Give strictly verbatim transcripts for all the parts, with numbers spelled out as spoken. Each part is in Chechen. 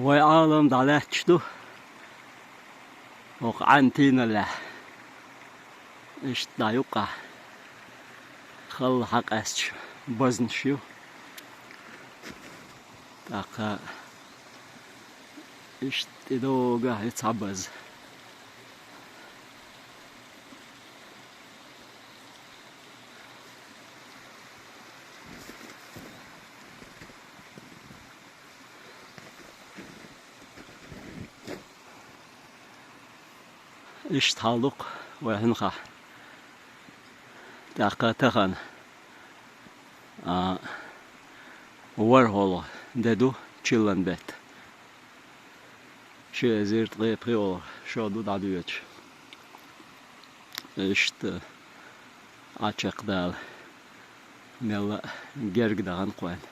Вай Ӏалам дӀалаьтташ ду хӀокху Ӏаьнан тийналлехь. Иштта дӀа юккъехь халла хьакъаьсташ базнаш ю. ТӀаккха иштта тӀедогӀу хьо цхьа база. Иштта хьал ду-кх вай хьуьнхахь. ТӀаккха тахана, а, ворхӀалгӀа де ду, чиллан беттан. Ши эзар ткъе пхоьалгӀа шо ду дӀадоьдуш. Иштта Ӏа чекхдала, мелла а герга дахана кхойн.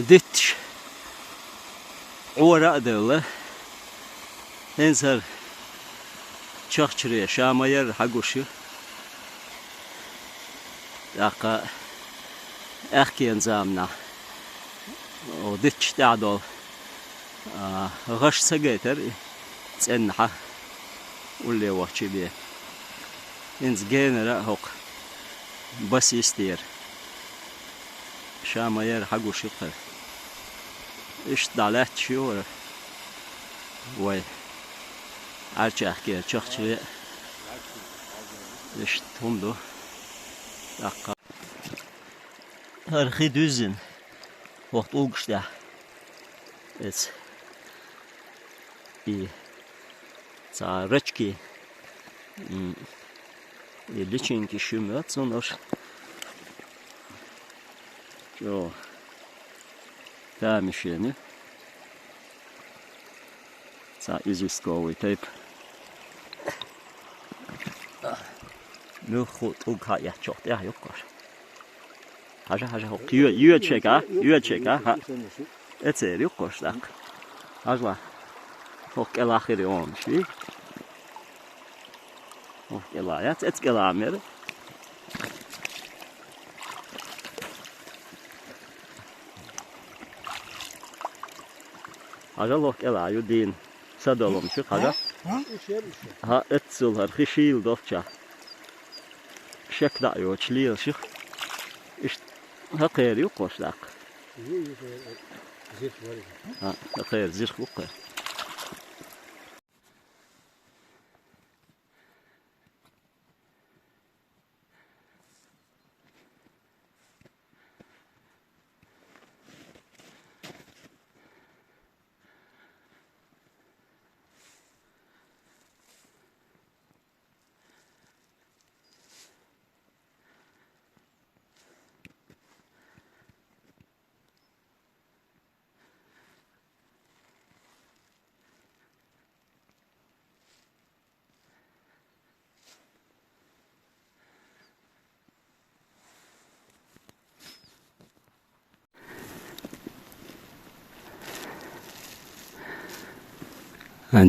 Дитташ Ӏора а девлла, хӀинца хӀара чахчаре ша ма-ярра хьагуш ю. ТӀаккха аьхкенан заманахь, о, дитташ тӀехь долу, а, гӀаш ца гайтара и цӀенна хьа улле вахчий бен. ХӀинца генара а хӀокху бас йистера. Ша ма-ярра хьагуш ю-кх хӀара. Иштта дӀалаьтташ ю хӀара вай Ӏаьржа аьхкера чахчаре а. Иштта хӀума ду. ТӀаккха хӀара хи дуьззина хӀокху тӀулгаш тӀехь. Эца и цхьа рачки, м, и личинки шуьма йоццунаш. Чо тамашена ю. Цхьа известковый тайпа. Муьлхха тӀулг хьаэцчохь тӀехь юккъаш. Хьажа, хьажа, хӀокху йоьду, йоьду шега, йоьду шега, хьа. Эцера юккъаш тӀаккха. Хьажа ла. ХӀокху кӀелахь хир ю хьуна, ши? ХӀокху кӀелахь яц, эцу кӀелахь мера. Хьажа, хӀокху кӀелахь ю дийна. Садолу ма шу, хьажа. ХӀа, эццул хӀара хи шийла долчча. Шек дӀа а йоцуш лелаш ю. Иштта хӀокхера юккъаш тӀаккха. ХӀа, хӀокхера зирх ву-кх хӀара.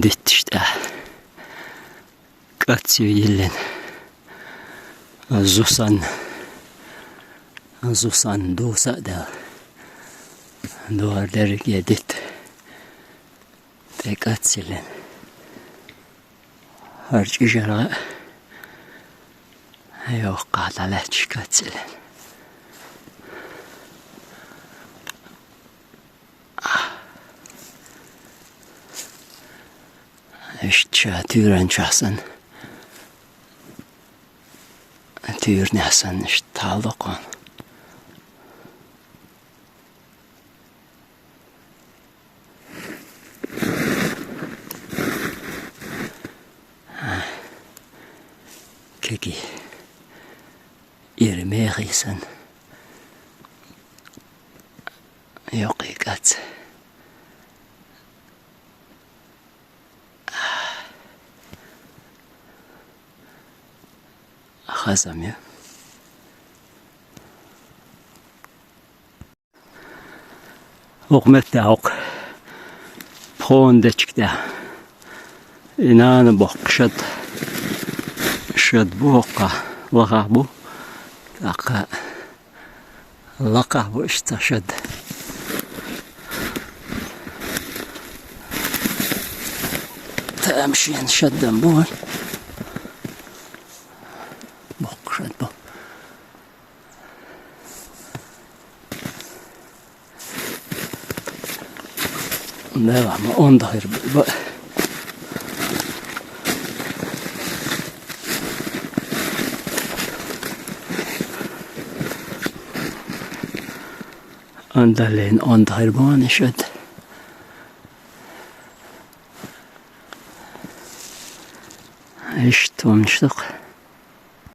Дитташ тӀехь кӀац ю йиллина. Зу санна, зу санна дуса а даьлла. Дора дерриге дитта. ТӀе кӀац йиллина. ХӀара чӀижаргӀа а йоккхахь дӀалаьтташ кӀац йиллина. Иштта ша туьйранчохь санна, туьйранехь санна иштта хьалдоккху. Мехий санна йоккхий кӀац. Хаза ма ю. Укх меттехь, укх пхонан дечка тӀехь. И нана боккха шад. Шад бу хӀокхахь, лахахь бу. ТӀаккха лакхахь бу иштта шад. Тамашийна шад ма бу. Боккха шад бу. Дела ма онда хир бу. Андаллин онда хир бу ана шад. Иштта хӀуманаш ду-кх.